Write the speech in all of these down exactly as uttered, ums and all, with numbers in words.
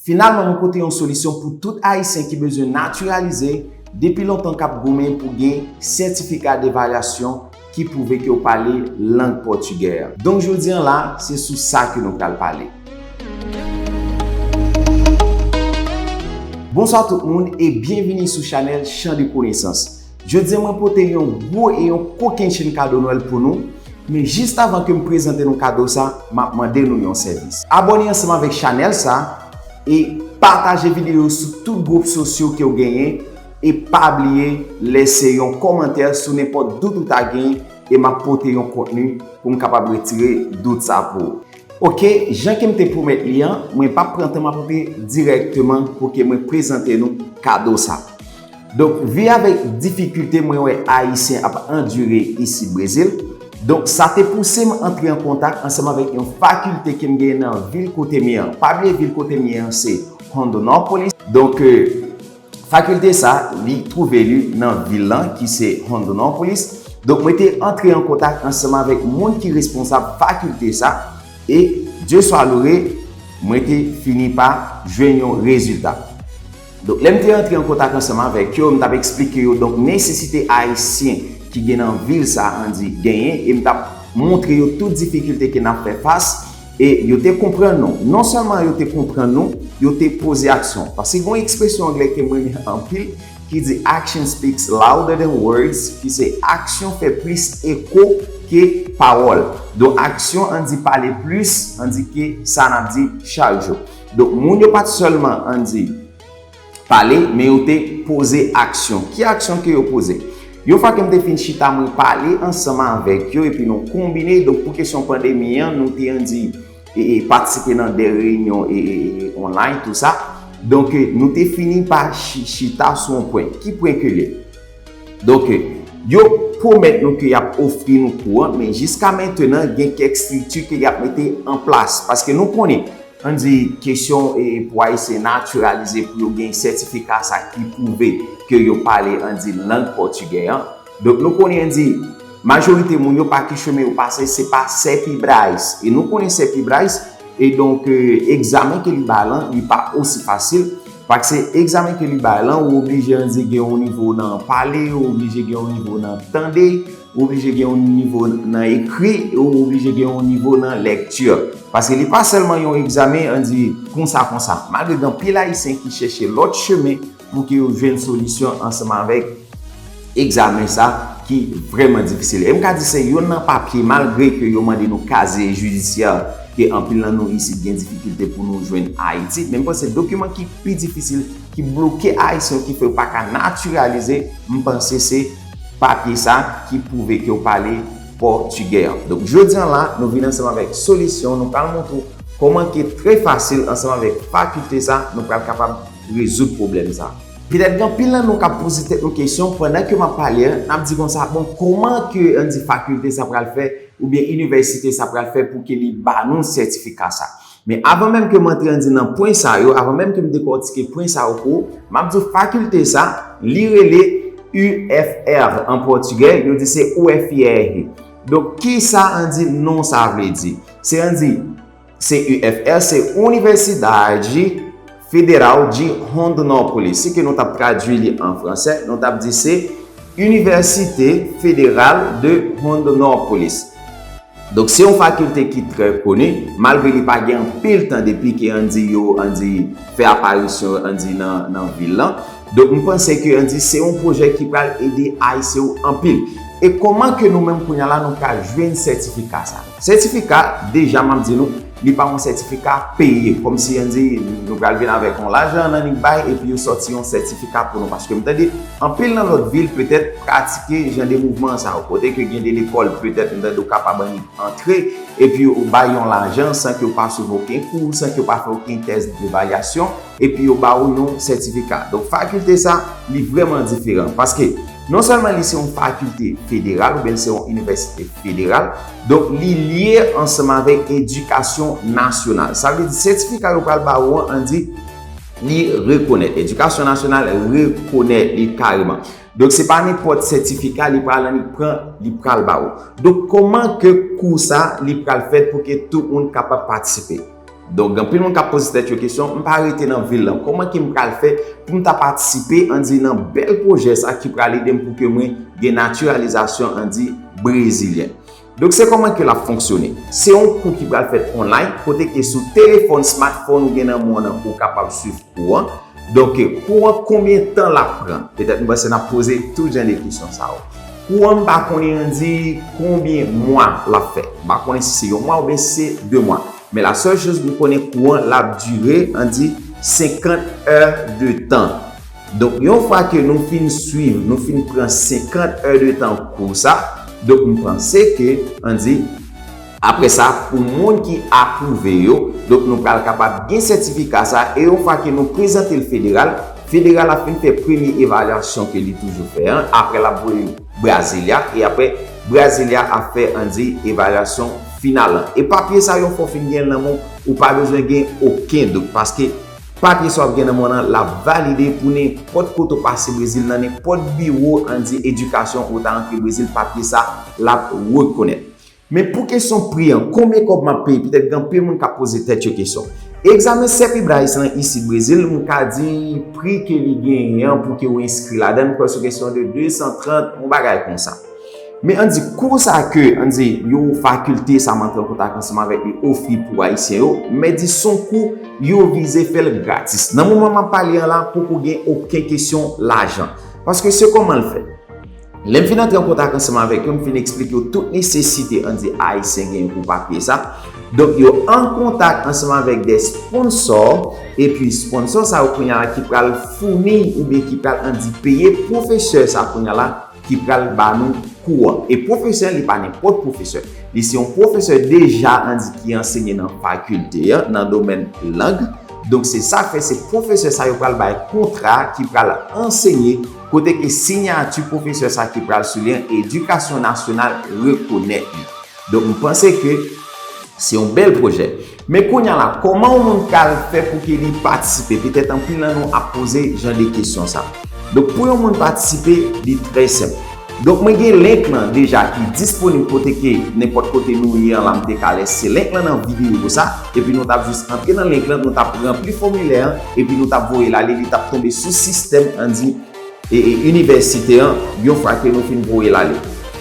Finalman, mwen pote yon solisyon pou tout Ayisyen ki bezwen natiralize depi lontan k ap goumen pou gen sètifika devalyasyon ki pwouve ke w pale lang pòtigè a. Donk, jodi a la, se sou sa ke nou pral pale. Bonswa tout moun e byenvini sou chanèl Chan de Konesans. Jodi a mwen pote yon gwo e yon kokennchenn kado Nwèl pou nou, men jis avan ke m prezante nou kado sa, m ap mande nou yon sèvis. Abòne ansanm avèk chanèl sa e pataje videyo sou tout gwoup sosyo ke w genyen e pa bliye lèse yon kòmantè sou nenpòt dout ou ta genyen e m ap pote yon kontni pou m kapab retire dout sa pou ou. Ok, jan ke m te pwomèt li an, mwen p ap pran tan, m ap antre dirèkteman pou ke mwen prezante nou kado sa. Donk, vi avèk difikilte mwen wè Ayisyen ap andire isit Brezil. Donk, sa te pouse m antre an kontak ansanm avèk yon fakilte ke m genyen nan vil kote m ye an. Pa bliye vil kote m ye an se Rondonópolis. Donk, euh, fakilte sa, li twouve li nan vil lan ki se Rondonópolis. Donk, mwen te antre an kontak ansanm avèk moun ki responsab fakilte sa e, Dye swa loure, mwen te fini pa jwenn yon rezilta. Donk, lè m te antre an kontak ansanm avèk yo, m t ap eksplike yo, donk, nesesite Ayisyen ki gen nan vil sa, ann di, genyen, e m t ap montre yo tout difikilte ke n ap fè fas, e yo te konprann nou. Non sèlman yo te konprann nou, yo te poze aksyon. Paske gen yon ekspresyon anglè ke m renmen anpil, ki di "Action speaks louder than words", ki se aksyon fè plis eko ke pawòl. Donk, aksyon, ann di, pale plis, ann di, ke sa n ap di chak jou. Donk, moun yo pa t sèlman, ann di, pale, men yo te poze aksyon. Ki aksyon ke yo poze? Yon fwa ke m te fin chita, mwen pale ansanm avèk yo, epi nou konbine. Donk, pou kesyon pandemi an, nou te, ann di, e, e, patisipe nan de reyinyon e, e, e, online, tou sa. Donk, e, nou te fini pa chi-, chita sou yon pwen. Ki pwen ke l ye? Donk, e, yo pwomèt nou ke y ap ofri nou kou an, men jiska mentenan, gen kèk estrikti ke y ap mete an plas. Paske nou konnen, ann di, kesyon, e, pou Ayisyen natiralize, pou yo gen sètifika sa ki pwouve ke yo pale, ann di, lang pòtigè an. Donk, nou konnen, ann di, majorite moun yo pa ki chemen yo pase, se pa Serpibras. E nou konnen Serpibras, e donk, e, egzamen ke li bay lan, li pa osi fasil. Paske egzamen ke li bay lan, ou oblije, ann di, gen yon nivo nan pale, ou oblije gen yon nivo nan tande, ou oblije gen yon nivo nan ekri, e ou oblije gen yon nivo nan lèkti. Paske li pa sèlman yon egzamen, ann di, konsa, konsa. Malgre gen anpil Ayisyen ki chèche lòt chemen pou ke yo jwenn solisyon ansanm avèk egzamen sa ki vrèman difisil. E m ka di se youn nan papye, malgre ke yo mande nou kaziye jidisyè, ke anpil nan nou isit gen difikilte pou nou jwenn Ayiti, men m panse dokiman ki pi difisil, ki bloke Ayisyen yo, ki fè yo pa ka natiralize, m panse se papye sa ki pwouve ke w pale pòtigè an. Donk, jodi a la, nou vin ansanm avèk solisyon, nou pral montre w kòman ke trè fasil, ansanm avèk fakilte sa, nou pral kapab rezoud pwoblèm sa. Petèt gen anpil nan nou k ap poze tèt nou kesyon pandan ke m ap pale a, n ap di konsa, bon, kòman ke, ann di, fakilte sa pral fè, oubyen inivèsite sa pral fè pou ke li ba nou sètifika sa? Men avan menm ke m antre, ann di, nan pwen sa yo, avan menm ke m dekòtike pwen sa yo pou ou, m ap di w fakilte sa, li rele U F R an pòtigè, yo di se U F R. Donk, ki sa, ann di, non sa vle di? Se, ann di, se U F R, se Universidade Federal de Rondonópolis. Si ke nou t ap tradui li an fransè, nou t ap di se Université Fédérale de Rondonópolis. Donk, se yon fakilte ki trè koni, malgre li pa gen anpil tan depi ke, ann di, yo, ann di, fè aparisyon, ann di, nan, nan vil lan. Donk, m panse ke, ann di, se yon pwojè ki pral ede Ayisyen yo anpil. E kòman ke nou menm kounye a la, nou ka jwenn sètifika sa? Sètifika, deja, m ap di nou, li pa yon sètifika peye. Kòmsi, ann di, nou pral vin avèk yon lajan nan nik bay, epi yo sòti yon sètifika pou nou. Paske m tande, anpil nan lòt vil, petèt, pratike jan de mouvman sa yo. Kote ke gen de lekòl, petèt, m tande w kapab annik antre, epi yo bay yon lajan san ke w pa swiv okenn kou, san ke w pa fè okenn tès devalyasyon, epi yo ba w yon sètifika. Donk, fakilte sa, li vrèman diferan. Paske, non sèlman li se yon fakilte federal, oubyen li se yon inivèsite federal, donk, li lye ansanm avèk edikasyon nasyonal. Sa vle di, sètifika yo pral ba ou an, ann di, li rekonèt. Edikasyon nasyonal rekonèt li kareman. Donk, se pa nenpòt sètifika li pral annik pran, li pral ba ou. Donk, kòman ke kou sa, li pral fèt pou ke tout moun kapab patisipe? Donk, gen anpil moun k ap poze tèt yo kesyon, m pa rete nan vil lan. Kòman ke m pral fè pou m ta patisipe, ann di, nan bèl pwojè sa ki pral ede m pou ke mwen gen natiralizasyon, ann di, brezilyen? Donk, se kòman ke l ap fonksyone. Se yon kou ki pral fèt online, kote ke sou telefòn, smartphone ou gen nan men w nan, ou kapab swiv kou an. Donk, kou an, konbyen tan l ap pran? Petèt, m panse n ap poze tout jan de kesyon sa yo. Kou an, m pa konnen, ann di, konbyen mwa l ap fè. M pa konnen si se yon mwa oubyen si se de mwa. Men la sèl choz m konnen, kou an, l ap dire, ann di, senkant è de tan. Donk, yon fwa ke nou fin swiv, nou fin pran senkant è de tan kou sa, donk, m panse ke, ann di, apre sa, pou moun ki apwouve yo, donk, nou pral kapab gen sètifika sa, e yon fwa ke nou prezante l federal, federal ap fin fè premye evalyasyon ke li toujou fè an, apre l ap voye Brasilia, e apre Brasilia ap fè, ann di, evalyasyon final lan. E papye sa, yon fwa w fin gen l nan men w, ou pa bezwen gen okenn dout, paske papye sa w ap gen nan men w nan, l ap valide pou nenpòt kote w pase Brezil, nan nenpòt biwo, ann di, edikasyon ou ta antre Brezil, papye sa, l ap rekonèt. Men pou kesyon pri an, konbyen kòb m ap peye? Petèt gen anpil moun k ap poze tèt yo kesyon. Egzamen CEPIBRAIS lan isit Brezil, m ka di pri ke li genyen an pou ke w enskri ladan l, m kwè se kesyon de de san trant, yon bagay konsa. Men ann di, kou sa ke, ann di, yo fakilte sa m antre an kontak ansanm avèk li ofri pou Ayisyen yo, m mèt di se yon kou yo vize fè l gratis. Nan moman m ap pale an la, poko gen okenn kesyon lajan. Paske se kòman l fèt. Lè m fin antre an kontak ansanm avèk yo, m fin eksplike yo tout nesesite, ann di, Ayisyen genyen pou papye sa. Donk, yo an kontak ansanm avèk de sponsò, epi sponsò sa yo kounye a la ki pral founi oubyen ki pral, ann di, peye pwofesè sa kounye a la ki pral ba nou kou an. E pwofesè, li pa nenpòt pwofesè. Li se yon pwofesè deja, ann di, ki ansenye nan fakilte an, nan domèn lang. Donk, se sa k fè se pwofesè sa yo pral bay kontra ki pral ansenye, kote ke siyati pwofesè sa ki pral sou li an, Edikasyon Nasyonal rekonèt li. Donk, m panse ke se yon bèl pwojè. Men kounye a la, kòman yon moun pral fè pou ke li patisipe? Petèt anpil nan nou ap poze jan de kesyon sa. Donk, pou yon moun patisipe, li trè senp. Donk, mwen gen link lan deja ki disponib kote ke nenpòt kote nou ye an la, m te ka lese link lan nan videyo sa, epi nou t ap jis antre nan link lan, nou t ap ranpli fòmilè an, epi nou t ap voye l ale, li t ap tonbe sou sistèm, ann di, e, e, inivèsite an, yon fwa ke nou fin voye l ale.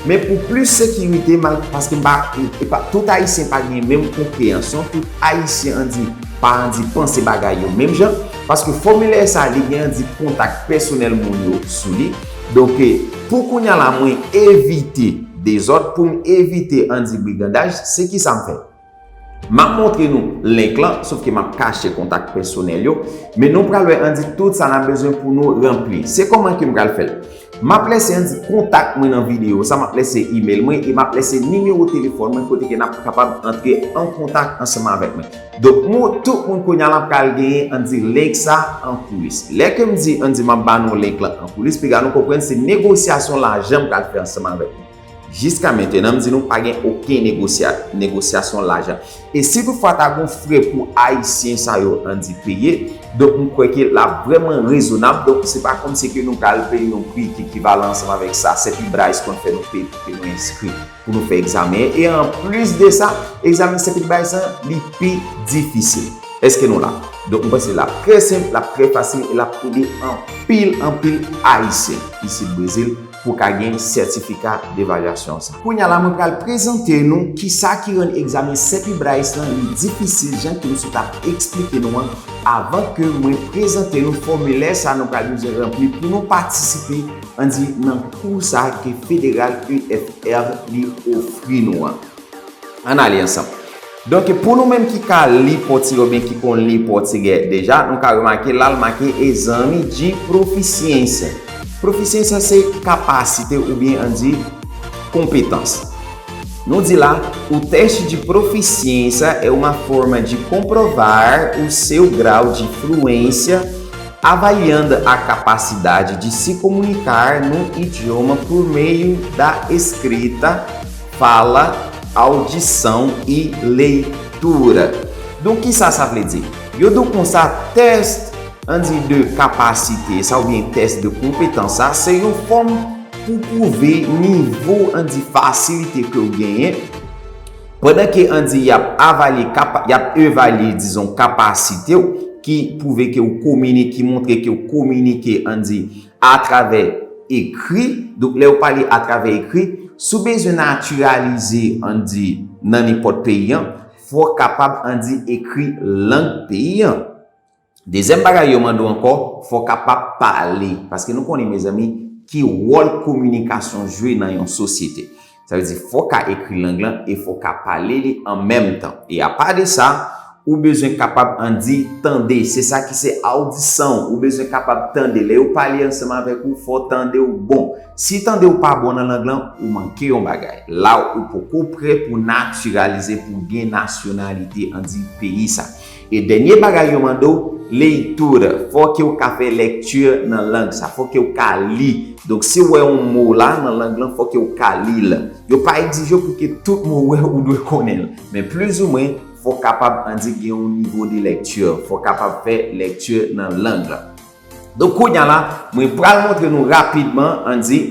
Men pou plis sekirite, mal, paske m pa, e, e pa, tout Ayisyen pa gen menm konpreyansyon, tout Ayisyen, ann di, pa, ann di, panse bagay yo menm jan, paske fòmilè sa, li gen, ann di, kontak pèsonèl moun yo sou li. Donk, e, pou kounye a la, mwen evite dezòd, pou m evite, ann di, brigandaj, se ki sa m fè? M ap montre nou link lan, sòf ke m ap kache kontak pèsonèl yo. Men nou pral wè, ann di, tout sa n ap bezwen pou nou ranpli. Se kòman ke m pral fè l? M ap lese, ann di, kontak mwen nan videyo sa, m ap lese email mwen e m ap lese nimewo telefòn mwen kote ke n ap kapab antre an kontak ansanm avèk mwen. Donk, nou tout moun kounye a la pral genyen, ann di, link sa an koulis. Lè ke m di, ann di, m ap ba nou link lan an koulis, piga nou konprann se negosyasyon lajan m pral fè ansanm avèk nou. Jiska mentenan, m di nou pa gen okenn negosya-, negosyasyon lajan. E si toutfwa ta gon frè pou Ayisyen sa yo, ann di, peye, donk, m kwè ke l ap vrèman rezonab. Donk, se pa kòmsi ke nou pral peye yon pri ki ekivalan ansanm avèk sa CEPIBRAIS konn fè nou peye pou ke nou enskri, pou nou fè egzamen. E anplis de sa, egzamen CEPIBRAIS lan, li pi difisil. Èske nou la? Donk, m panse l ap trè senp, l ap trè fasil, e l ap ede anpil, anpil Ayisyen isit Brezil pou ka gen sètifika devalyasyon sa. Kounye a la, mwen pral prezante nou kisa ki rann egzamen CEPIBRAIS lan li difisil, jan ke m sot ap eksplike nou an, avan ke mwen prezante nou fòmilè sa nou pral bezwen ranpli pou nou patisipe, ann di, nan kou sa ke Federal E F R li ofri nou an. Ann ale ansanm. Donk, pou nou menm ki ka li pòtigè oubyen ki konn li pòtigè deja, nou ka remake la, l make exame de proficiência. Proficiência se kapasite oubyen, ann di, konpetans. Nou di la, o teste de proficiência é uma forma de comprovar o seu grau de fluência, avaliando a capacidade de se comunicar no idioma por meio da escrita, fala, audição e leitura. Donk, kisa sa vle di? Yo di w konsa, tès, ann di, de kapasite sa, oubyen tès de konpetans sa, se yon fòm pou pwouve nivo, ann di, fasilite ke w genyen Pandan ke ann di y ap avalye, y ap evalye, dizon, kapasite w, ki pwouve ke w kominike, ki montre ke w kominike, ann di, atravè ekri. Donk, lè w pale atravè ekri, si w bezwen natiralize, ann di, nan nenpòt peyi an, fò w kapab, ann di, ekri lang peyi an. Dezyèm bagay yo mande w ankò, fò w kapab pale. Paske nou konnen, mezanmi, ki wòl kominikasyon jwe nan yon sosyete. Sa vle di, fò w ka ekri lang lan e fò w ka pale li an menm tan. E apa de sa, ou bezwen kapab ann di tande. Se sa ki se audition. Ou bezwen kapab tande. Lè yo pale ansanm avèk ou, fò w tande w bon. Si tande w pa bon nan lang lan, ou manke yon bagay. La, ou poko prè pou natiralize, pou gen nasyonalite ann di peyi sa. E dènye bagay yo mande w, leitura. Fò ke w ka fè lèkti nan lang sa. Fò ke w ka li. Donk, si w wè yon mo la nan lang lan, fò ke w ka li l. Yo pa egzije w pou ke tout mo w wè ou dwe konnen l. Men plizoumwen, fò w kapab ann di gen yon nivo de lèkti. Fò w kapab fè lèkti nan lang lan. Donk, kounye a la, mwen pral montre nou rapidman, ann di,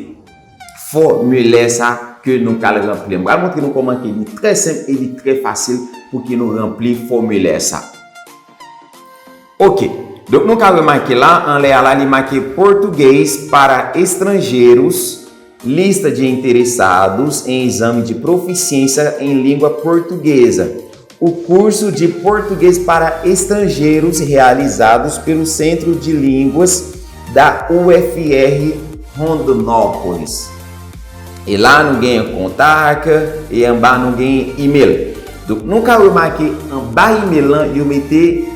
fòmilè sa ke nou pral ranpli. Mwen pral montre nou kòman ke li trè senp e li trè fasil pou ke nou ranpli fòmilè sa. Ok. Donk, nou ka remake la, anlè a la, li make Português para estrangeiros, lista de interessados em exame de proficiência em língua portuguesa. O curso de português para estrangeiros realizados pelo Centro de Línguas da U F R Rondonópolis. E la nou gen kontak, e anba nou gen email. Donk, nou ka remake anba email lan, yo mete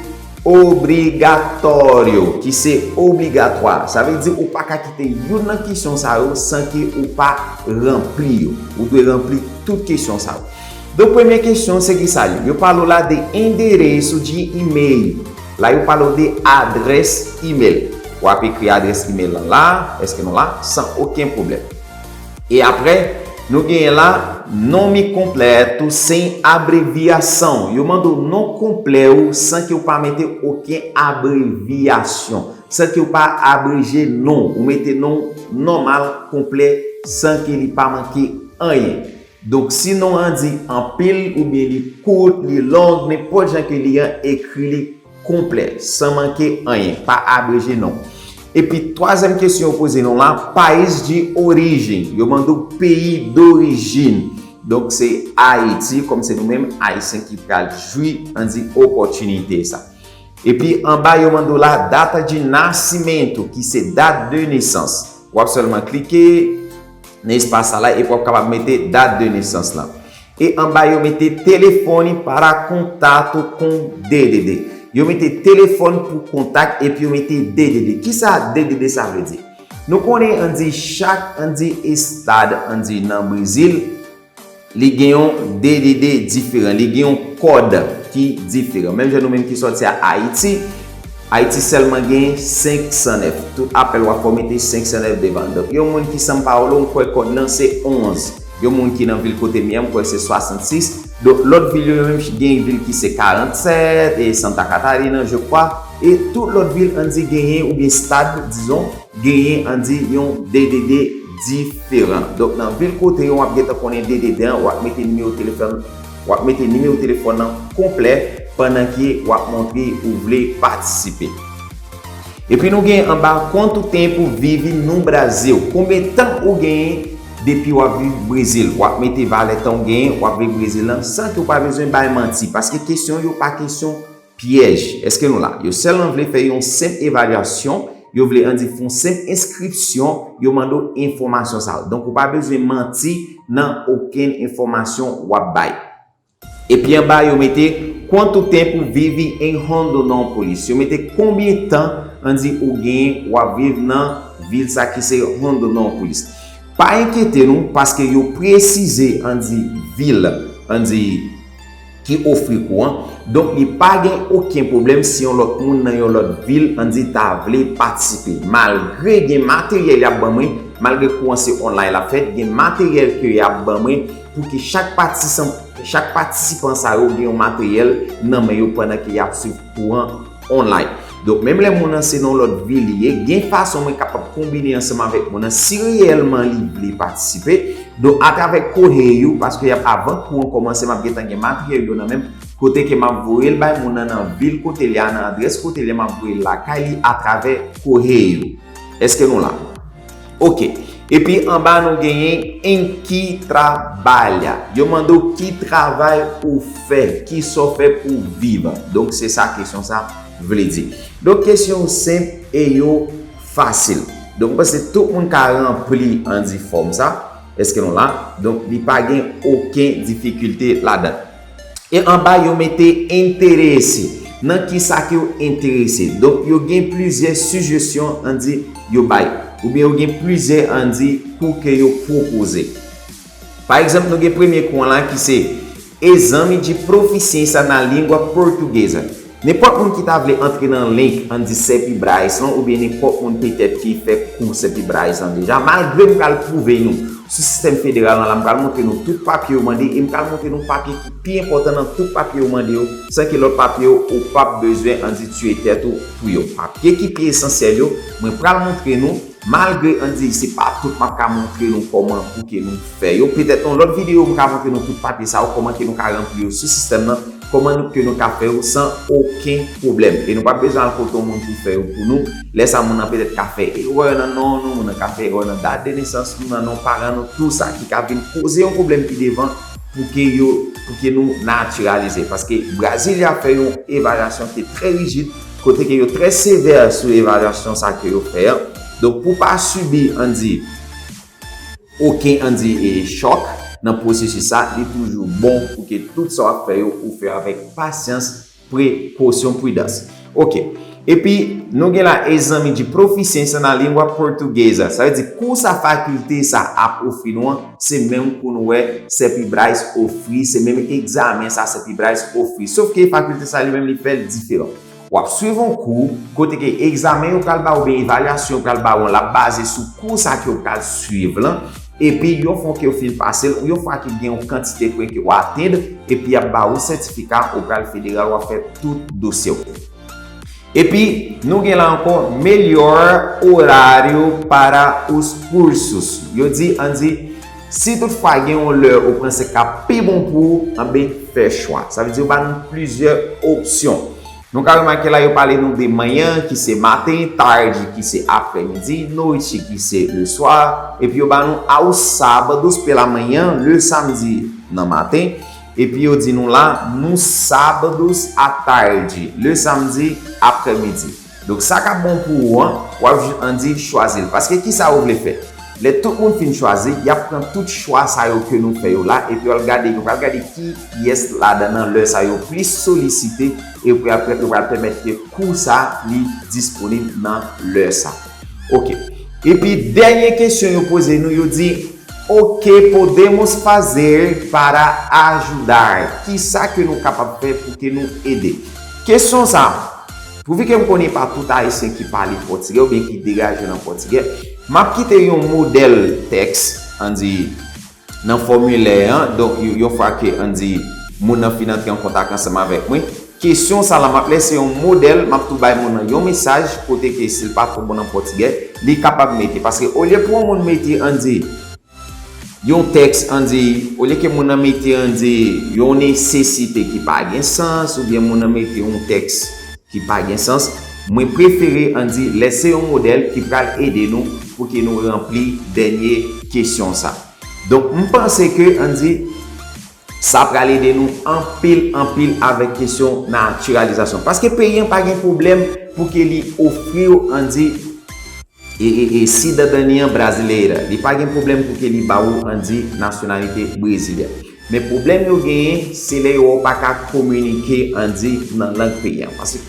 obrigatório, ki se obligatwa. Sa vle di ou pa ka kite youn nan kesyon sa yo san ke ou pa ranpli yo. Ou dwe ranpli tout kesyon sa yo. Donk, premye kesyon, se ki sa li? Yo pale w la de endereço de e-mail. La, yo pale w de adrès email. W ap ekri adrès email lan la, èske nou la, san okenn pwoblèm. E apre, nou genyen la, nome completo sem abreviação. Yo mande w non konplè ou san ke w pa mete okenn abrevyasyon, san ke w pa abreje non. Ou mete non nòmal, konplè, san ke li pa manke anyen. Donk, si non an di anpil oubyen li kout, li long, nenpòt jan ke li an, ekri li konplè, san manke anyen, pa abreje non. Epi, twazyèm kesyon yo poze nou la, país de origem. Yo mande w peyi dorijin. Donk, se Ayiti, kòm se nou menm, Ayisyen ki pral jwi, ann di, opòtinite sa. Epi, anba, yo mande w la, data de nascimento, ki se date de naissance. W ap sèlman klike nan espas sa la, epi w ap kapab mete date de naissance lan. E anba yo mete telefone para contato com D D D. Yo mete telefòn pou kontak epi yo mete D D D. Kisa D D D sa vle di? Nou konnen ann di chak ann di estad ann di nan Brezil, li gen yon D D D diferan, li gen yon kòd ki diferan. Menm jan nou menm ki sòti a Ayiti, Ayiti sèlman gen senk san nèf. Tout apèl w ap fè w mete senk san nèf devan l. Donk, yon moun ki São Paulo, m kwè kòd lan se onz. Yon moun ki nan vil kote m ye a, m kwè se swasannsis. Donk, lòt vil yo menm gen vil ki se karannsèt, e Santa Catarina, je crois. E tout lòt vil, ann di, genyen, oubyen stad, dizon, genyen, ann di, yon D D D diferan. Donk, nan vil kote yo, w ap gentan konnen D D D an, w ap mete nimewo telefòn, w ap mete nimewo telefòn nan konplè pandan ke w ap montre ou vle patisipe. Epi nou gen anba, quanto tempo vive no Brasil? Konbyen tan ou genyen depi w ap viv Brezil? W ap mete valè tan ou genyen, w ap viv Brezil lan, san ke w pa bezwen bay manti, paske kesyon yo pa kesyon pyèj. Èske nou la? Yo sèlman vle fè yon senp evalyasyon, yo vle ann di fè yon senp enskripsyon, yo mande w enfòmasyon sa yo. Donk, ou pa bezwen manti nan okenn enfòmasyon w ap bay. Epi anba, yo mete quanto tempo vive em Rondonópolis. Yo mete konbyen tan, ann di, ou genyen, w ap viv nan vil sa ki se Rondonópolis. Pa enkyete nou, paske yo presize, ann di, vil, ann di, ki ofri kouran. Donk, li pa gen okenn pwoblèm si yon lòt moun nan yon lòt vil, ann di, ta vle patisipe. Malgre gen materyèl y ap ban mwen, malgre kouran se online l ap fèt, gen materyèl ke y ap ban mwen pou ke chak patisipan, chak patisipan sa yo gen yon materyèl nan men yo pandan ke y ap swiv kouran online. Donk, menm lè moun nan se nan lòt vil li ye, gen fason mwen kapab konbine ansanm avèk moun nan si reyèlman li vle patisipe. Donk, atravè Koheu, paske y ap avan kou an kòmanse, m ap gentan gen materyèl yo nan men m, kote ke m ap voye l bay moun nan nan vil kote l ye a, nan adrès kote l ye, m ap voye l lakay li atravè Koheu. Èske nou la? Ok. Epi anba nou genyen em que trabalha. Yo mande w ki travay ou fè, ki sa w fè pou w viv. Donk se sa kesyon sa vle di. Donk kesyon yo senp e yo fasil. Donk mwen panse tout moun ka ranpli ann di fòm sa. Èske nou la? Donk li pa gen okenn difikilte ladan. E anba yo mete interese. Nan kisa ke yo enterese? Donk yo gen plizyè sijesyon ann di yo bay. Oubyen yo gen plizyè ann di kou ke yo pwopoze. Pa egzanp, nou gen premye kou an la ki se Exame de Proficiência na Língua Portuguesa. Nenpòt moun ki ta vle antre nan link ann di Sepi Bryce lan, oubyen nenpòt moun petèt ki fè kou Sepi Bryce lan deja, malgre m pral pwouve nou sou sistèm federal lan la, m pral montre nou tout papye yo mande e m pral montre nou papye ki pi enpòtan nan tout papye yo mande yo, san ke lòt papye yo ou p ap bezwen ann di tiye tèt ou pou yo. Papye ki pi esansyèl yo, mwen pral montre nou, malgre ann di se pa tout m ap ka montre nou kòman pou ke nou fè yo. Petèt nan lòt videyo m ka montre nou tout papye sa yo, kòman ke nou ka ranpli yo sou sistèm nan, kòman nou, ke nou ka fè yo san okenn pwoblèm. E nou p ap bezwen al kote yon moun pou fè yo pou nou. Lè sa moun nan petèt ka fè erè nan non nou, moun nan ka fè erè nan dat de nesans nou, nan non paran nou, tou sa ki ka vin koze yon pwoblèm pi devan pou ke yo, pou ke nou natiralize. Paske Brasilia fè yon evalyasyon ki te trè rijid, kote ke yo trè sevè sou evalyasyon sa ke yo fè an. Donk pou pa sibi ann di okenn ann di e chòk nan pwosesis sa, li toujou bon pou ke tout sa w ap fè yo ou fè avèk pasyans, prekosyon, pridans. Ok. Epi nou gen la Exame de Proficiência na Língua Portuguesa. Sa vle di kou sa fakilte sa ap ofri nou an, se menm kou nou wè Sepi Bryce ofri, se menm egzamen sa Sepi Bryce ofri. Sof ke fakilte sa li menm li fè l diferan. W ap swiv yon kou kote ke egzamen yo pral ba w oubyen evalyasyon yo pral ba w an, l ap baze sou kou sa ke w pral swiv lan. Epi yon fwa ke w fin pase l, yon fwa ke gen yon kantite pwen ke w atenn, epi y ap ba w sètifika, ou pral federal, w ap fè tout dosye w. Epi nou gen la ankò, melhor horário para os cursos. Yo di, ann di, si toutfwa gen yon lè ou panse k ap pi bon pou ou, anben fè chwa. Sa vle di yo ba nou plizyè opsyon. Nou ka remake la yo pale nou de manhã, ki se maten, tarde, ki se aprèmidi, noite, ki se le soir, epi yo ba nou aos sábados pela manhã, le samedi nan maten, epi yo di nou la, nos sábados à tarde, le samedi après-midi. Donk sa k ap bon pou ou an, w ap jis ann di chwazi l. Paske kisa ou vle fè? Lè tout moun fin chwazi, y ap pran tout chwa sa yo ke nou fè yo la, epi yo al gade, yo pral gade kiyès ladan nan lè sa yo plis solisite, epi apre yo pral pèmèt ke kou sa li disponib nan lè sa. Ok. Epi dènye kesyon yo poze nou, yo di, o que podemos fazer para ajudar? Kisa ke nou kapab fè pou ke nou ede? Kesyon sa, pouvi ke m konnen pa tout Ayisyen ki pale pòtigè oubyen ki degaje nan pòtigè, m ap kite yon modèl tèks, ann di, nan fòmilè an. Donk, yon, yon fwa ke, ann di, moun nan fin antre an kontak ansanm avèk mwen, kesyon sa la, m ap lese yon modèl, m ap tou bay moun nan yon mesaj, kote ke si l pa twò bon nan pòtigè, li kapab mete. Paske olye pou yon moun mete, ann di, yon tèks, ann di, olye ke moun nan mete, ann di, yon nesesite ki pa gen sans, oubyen moun nan mete yon tèks ki pa gen sans, mwen prefere, ann di, lese yon modèl ki pral ede nou pou ke nou ranpli dènye kesyon sa. Donk, m panse ke, ann di, sa pral ede nou anpil, anpil avèk kesyon natiralizasyon. Paske peyi an pa gen pwoblèm pou ke li ofri w, ann di, e, e, e sidadania brasileira. Li pa gen pwoblèm pou ke li ba ou, ann di, nasyonalite brezilyèn. Men pwoblèm yo genyen, se lè yo wè w pa ka kominike, ann di, nan lang peyi an. Paske,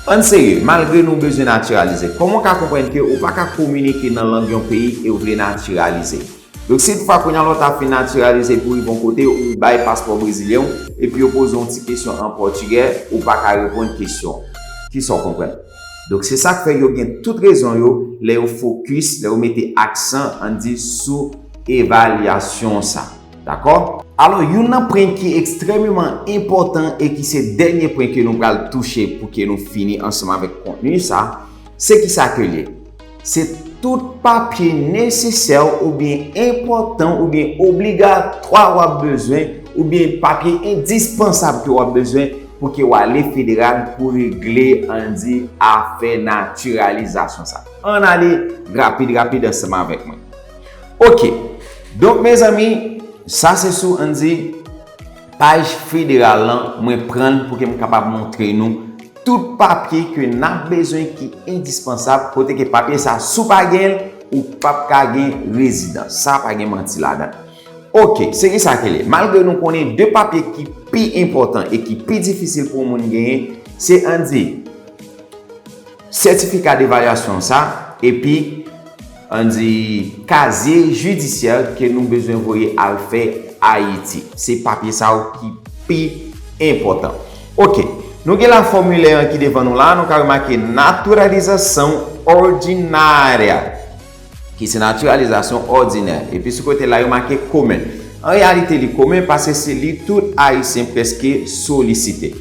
ann serye, malgre nou bezwen natiralize, kòman w ka konprann ke ou pa ka kominike nan lang yon peyi e w vle natiralize? Donk, si toutfwa kounye a lè w ta fin natiralize pou rive yon kote, ou bay paspò brezilyen w, epi yo poze w yon ti kesyon an pòtigè, ou pa ka reponn kesyon. Kisa w konprann? Donk, se sa k fè yo gen tout rezon yo, lè yo fokis, lè yo mete aksan, ann di, sou evalyasyon sa. Dakò? Alò, youn nan pwen ki ekstrèmeman enpòtan e ki se dènye pwen ke nou pral touche pou ke nou fini ansanm avèk kontni sa, se ki sa ke l ye? Se tout papye nesesè oubyen enpòtan oubyen obligatwa w ap bezwen, oubyen papye endispansab ke w ap bezwen pou ke w ale federal pou regle, ann di, afè natiralizasyon sa. Ann ale rapid, rapid ansanm avèk mwen. Oke. Donk, mezanmi, sa se sou, ann di, paj federal lan, mwen pran l pou ke m kapab montre nou tout papye ke n ap bezwen ki endispansab, kote ke papye sa, si w pa gen l, ou p ap ka gen rezidans. Sa pa gen manti ladan l. Oke, se ki sa ke l ye. Malgre nou konnen de papye ki pi enpòtan e ki pi difisil pou yon moun genyen, se, ann di, sètifika devalyasyon sa, epi, ann di, kazye jidisyè ke nou bezwen voye al fè Ayiti. Se papye sa yo ki pi enpòtan. Oke, nou gen la fòmilè an ki devan nou la, nou ka remake naturalização ordinária, ki se natiralizasyon òdinè. Epi sou kote la, yo make komen. An reyalite, li komen paske se li tout Ayisyen prèske solisite.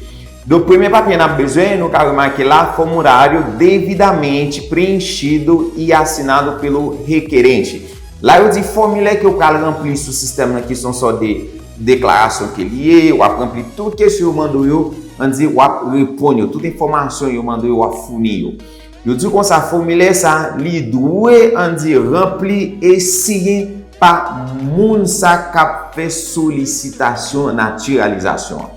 Donk, premye papye n ap bezwen, nou ka remake la, formulário devidamente preenchido e assinado pelo requerente. La, yo di fòmilè ke w pral ranpli sou sistèm nan ki se yon sòt de deklarasyon ke l ye, w ap ranpli tout kesyon yo mande w yo, ann di w ap reponn yo, tout enfòmasyon yo mande w yo, w ap founi yo. Yo di konsa, fòmilè sa, li dwe, ann di, ranpli e siyen pa moun sa k ap fè solisitasyon natiralizasyon an.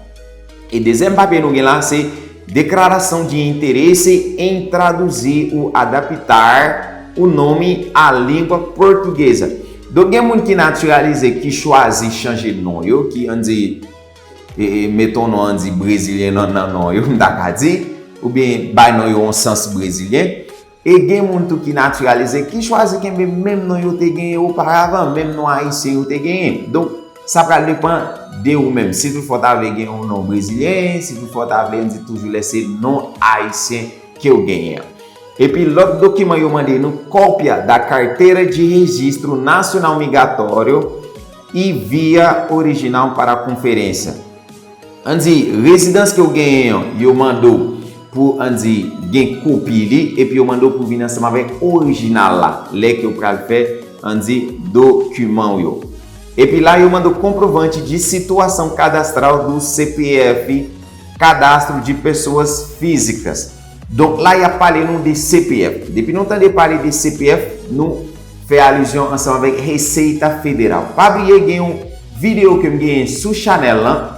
E dezyèm papye nou gen la, se declaração de interesse em traduzir ou adaptar o nome à língua portuguesa. Donk, gen moun ki natiralize, ki chwazi chanje non yo, ki, ann di, e, e, meton non, ann di, brezilyen nan, nan non yo, m ta ka di, oubyen bay non yo yon sans brezilyen. E gen moun tou ki natiralize, ki chwazi kenbe menm non yo te genyen oparavan, menm non ayisyen yo te genyen. Donk, sa pral depann de ou menm. Si toutfwa w ta vle gen yon non brezilyen, si toutfwa w ta vle, ann di, toujou lese non ayisyen ke w genyen an. Epi lòt dokiman yo mande nou, cópia da carteira de registro nacional migratório e via original para conferência. Ann di, rezidans ke w genyen an, yo mande w pou, ann di, gen kopi li, epi yo mande w pou vin ansanm avèk orijinal la, lè ke w pral fè, ann di, dokiman w yo. Epi la, yo mande w comprovante de situação cadastral do C P F, Cadastro de Pessoas Físicas. Donk la, y ap pale nou de C P F. Depi nou tande pale de C P F, nou fè alizyon ansanm avèk Receita Federal. Pa bliye, gen yon videyo ke m genyen sou chanèl lan.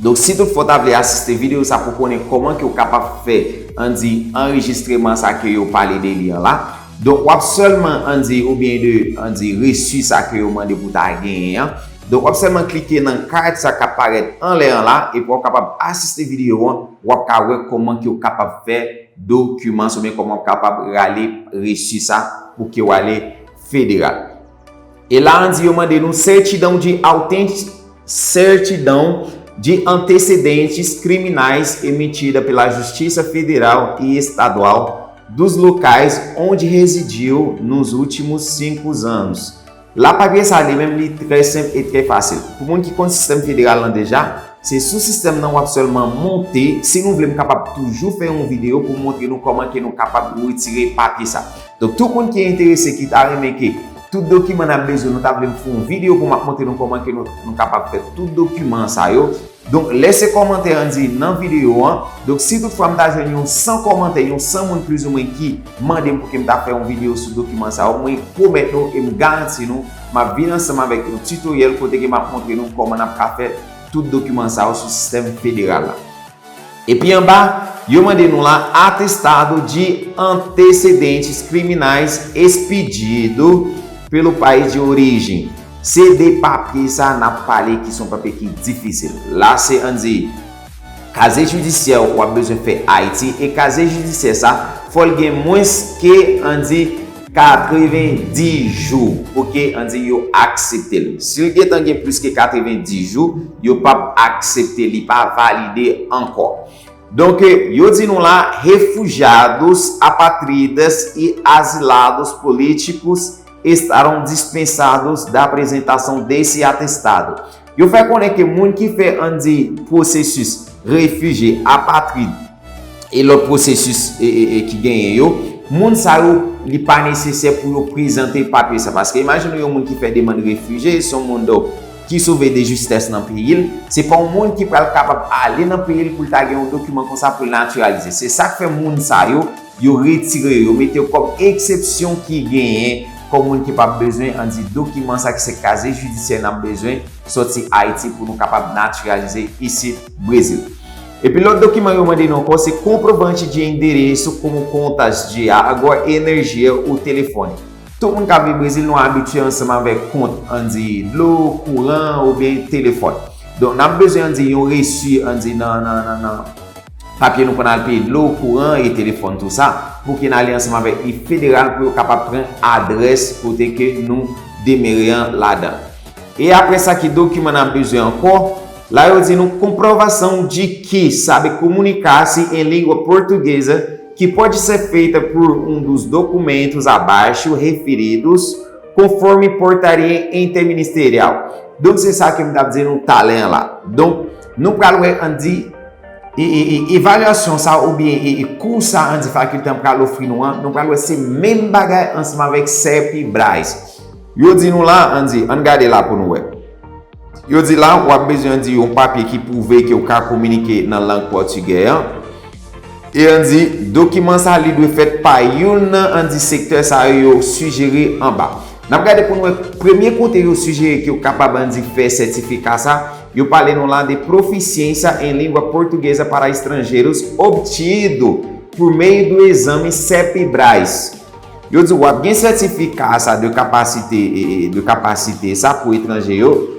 Donk, si toutfwa w ta vle asiste videyo sa pou konnen kòman ke w kapab fè, ann di, anrejistreman sa ke yo pale de li an la. Donk, w ap sèlman, ann di, oubyen de, ann di, resi sa ke yo mande pou w ta genyen an. Donk, w ap sèlman klike nan kat sa k ap parèt anlè an la, epi w ap kapab asiste videyo an, w ap ka wè kòman ke w kapab fè dokiman sa, oubyen kòman w kapab rale resi sa pou ke w ale federal. E la, ann di, yo mande nou certidão de autêntica, certidão de antecedentes criminais emitida pela Justiça Federal e Estadual dos locais onde residiu nos últimos cinco anos. La, papye sa, li menm, li trè senp e trè fasil. Pou moun ki konn sistèm federal lan deja, se sou sistèm nan w ap sèlman monte. Si nou vle, m kapab toujou fè yon videyo pou montre nou kòman ke nou kapab retire papye sa. Donk, tout moun ki enterese, ki ta renmen ke tout dokiman n ap bezwen, nou ta vle m fè yon videyo pou m ap montre nou kòman ke nou, nou kapab fè tout dokiman sa yo. Donk, lèse kòmantè, ann di, nan videyo an. Donk, si toutfwa m ta jwenn yon san kòmantè, yon san moun plizoumwen ki mande m pou ke m ta fè yon videyo sou dokiman sa yo, mwen pwomèt nou e m garanti nou, m ap vin ansanm avèk yon titoryèl kote ke m ap montre nou kòman n ap ka fè tout dokiman sa yo sou sistèm federal la. Epi anba, yo mande nou la, atestado de antecedentes criminais expedido pelo país de origem. Se de papye sa n ap pale ki se yon papye ki difisil. La, se, ann di, kazye jidisyè w ap bezwen fè Ayiti, e kazye jidisyè sa, fò l gen mwens ke, ann di, katrevendis jou pou ke, ann di, yo aksepte l. Si l gentan gen plis ke katrevendis jou, yo p ap aksepte, li pa valide ankò. Donk, yo di nou la, refugiados, apátridas e asilados políticos estarão dispensados da apresentação desse atestado. Yo fè konnen ke moun ki fè, ann di, pwosesis refijye, apatrid, e lòt pwosesis e, e, e, ki genyen yo, moun sa yo, li pa nesesè pou yo prezante papye sa. Paske imajine yon moun ki fè demann refijye, se yon moun, donk, ki sove de jistès nan peyi l, se pa yon moun ki pral kapab ale nan peyi l pou l ta gen yon dokiman konsa pou l natiralize. Se sa k fè moun sa yo, yo retire yo, yo mete yo kòm eksepsyon ki genyen, kòm moun ki p ap bezwen, ann di, dokiman sa ki se kaziye jidisyè n ap bezwen sòti Ayiti pou nou kapab natiralize isit Brezil. Epi lòt dokiman yo mande nou ankò, se comprovante de endereço como contas de água, energia ou telefone. Tout moun k ap viv Brezil, nou abitye ansanm avèk kont, ann di, dlo, kouran oubyen telefòn. Donk, n ap bezwen, ann di, yon resi, ann di, nan, nan, nan, nan papye nou pou n al peye dlo, kouran e telefòn, tou sa, pou ke n ale ansanm avèk li federal pou yo kapab pran adrès kote ke nou demere an ladan. E apre sa, ki dokiman n ap bezwen ankò? La, yo di nou comprovação de que sabe comunicar-se em língua portuguesa, que pode ser feita por um dos documentos abaixo referidos, conforme portaria interministerial. Donk, se sa ke m t ap di nou talè an la. Donk, nou pral wè, ann di, e, e, e, evalyasyon sa oubyen e, e kou sa, ann di, fakilte an pral ofri nou an, nou pral wè se menm bagay ansanm avèk CEPI Braz. Yo di nou la, ann di, ann gade la pou nou wè. Yo di la, w ap bezwen, ann di, yon papye ki pwouve ke w ka kominike nan lang pòtigè an. E, ann di, dokiman sa, li dwe fèt pa youn nan, ann di, sektè sa yo yo sijere anba. N ap gade pou nou wè premye kote yo sijere ke w kapab, ann di, fè sètifika sa. Yo pale nou la de proficiência em língua portuguesa para estrangeiros obtido por meio do exame CEPI Braz. Yo di w ap gen sètifika sa de kapasite, e, e, de kapasite sa pou etranje yo.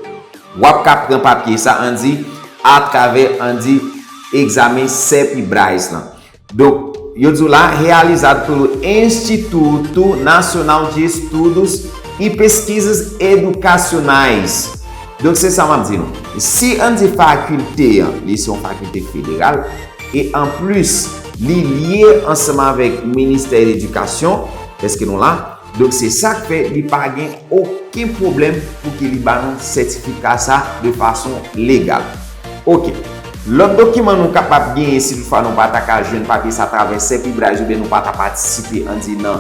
W ap ka pran papye sa, ann di, atravè, ann di, egzamen CEPI Braz lan. Donk, yo di w la, realizado pelo Instituto Nacional de Estudos e Pesquisas Educacionais. Donk, se sa m ap di nou. Si, ann di, fakilte an, li se yon fakilte federal, e anplis, li lye ansanm avèk Ministè Edikasyon, èske nou la? Donk, se sa k fè li pa gen okenn pwoblèm pou ke li ba nou sètifika sa de fason legal. Oke. Lòt dokiman nou kapab genyen, si toutfwa nou pa ta ka jwenn papye sa atravè CEPI Braz oubyen nou pa ta patisipe, ann di, nan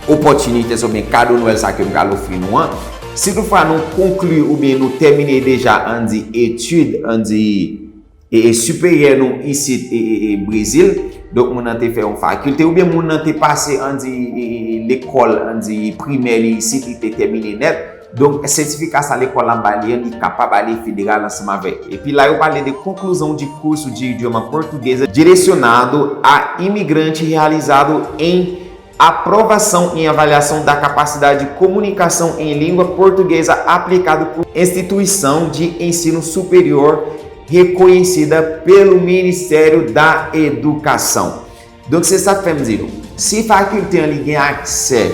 opòtinite sa oubyen kado Nwèl sa ke m pral ofri nou an. Si toutfwa nou konkli oubyen nou tèmine deja, ann di, etid, ann di, e, e siperyè nou isit, e, e, e, Brezil. Donk, moun nan te fè yon fakilte, oubyen moun nan te pase, ann di, e, e, e, lekòl, ann di, primè li isit, li te tèmine nèt. Donk, sètifika sa lekòl la bay li an, li kapab ale federal ansanm avèk. Epi la, yo pale de conclusão de curso de idioma português direcionado a imigrante realizado em aprovação em avaliação da capacidade de comunicação em língua portuguesa aplicado por instituição de ensino superior reconhecida pelo Ministério da Educação. Donk, se sa k fè m di nou, si fakilte an li gen aksè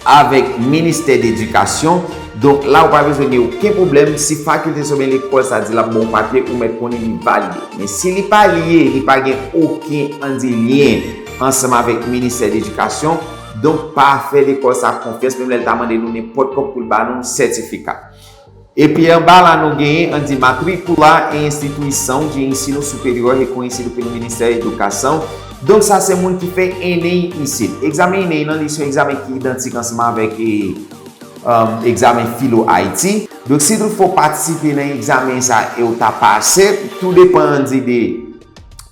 avèk Ministè Edikasyon, donk, la ou pa bezwen gen okenn pwoblèm. Si fakilte sa oubyen lekòl sa di l ap ba w papye, ou mèt konnen li valide. Men si li pa lye, li pa gen okenn, ann di, lyen ansanm avèk Ministè Edikasyon, donk, pa fè lekòl sa konfyans, menm lè l ta mande nou nenpòt kòb pou l ba nou sètifika. Epi anba la, nou genyen, ann di, matricular em instituição de ensino superior reconhecido pelo Ministério da Educação. Donk, sa se moun ki fè ENEM isit. Egzamen ENEM nan, li se yon egzamen ki idantik ansanm avèk, e, um, egzamen Filo Ayiti. Donk, si toutfwa w patisipe nan egzamen sa e w ta pase, tou depan, ann di, de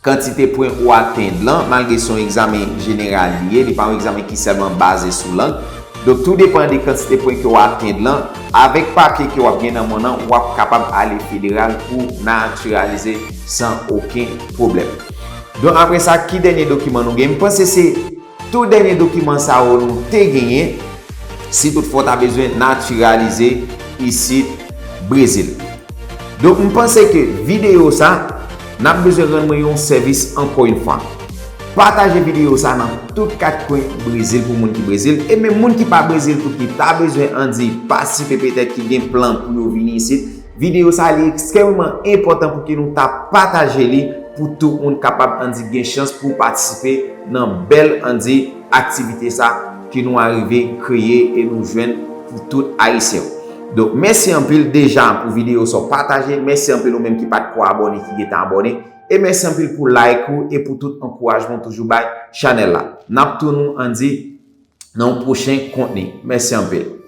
kantite pwen ou atenn lan, malgre se yon egzamen jeneral li ye, li pa yon egzamen ki sèlman baze sou lang. Donk, tou depan de kantite pwen ke w atenn lan, avèk papye ke w ap gen nan men w lan, w ap kapab ale federal pou natiralize san okenn pwoblèm. Donk, apre sa, ki dènye dokiman nou gen? M panse se tou dènye dokiman sa yo nou te genyen, si toutfwa w ta bezwen natiralize isit Brezil. Donk, m panse ke videyo sa, n ap bezwen rann mwen yon sèvis ankò yon fwa. Pataje videyo sa nan tout kat kwen Brezil pou moun ki Brezil, e menm moun ki pa Brezil tou ki ta bezwen, ann di, patisipe, petèt ki gen plan pou yo vini isit. Videyo sa, li ekstrèmeman enpòtan pou ke nou ta pataje li, pou tout moun kapab, ann di, gen chans pou patisipe nan bèl, ann di, aktivite sa ke nou arive kreye e nou jwenn pou tout Ayisyen. Donk, mèsi anpil deja pou videyo sa w pataje. Mèsi anpil ou menm ki pa t ko abòne, ki gentan abòne. E mèsi anpil pou like ou e pou tout ankourajman w toujou bay chanèl la. N ap tounen ann di nan yon pwochen kontni. Mèsi anpil.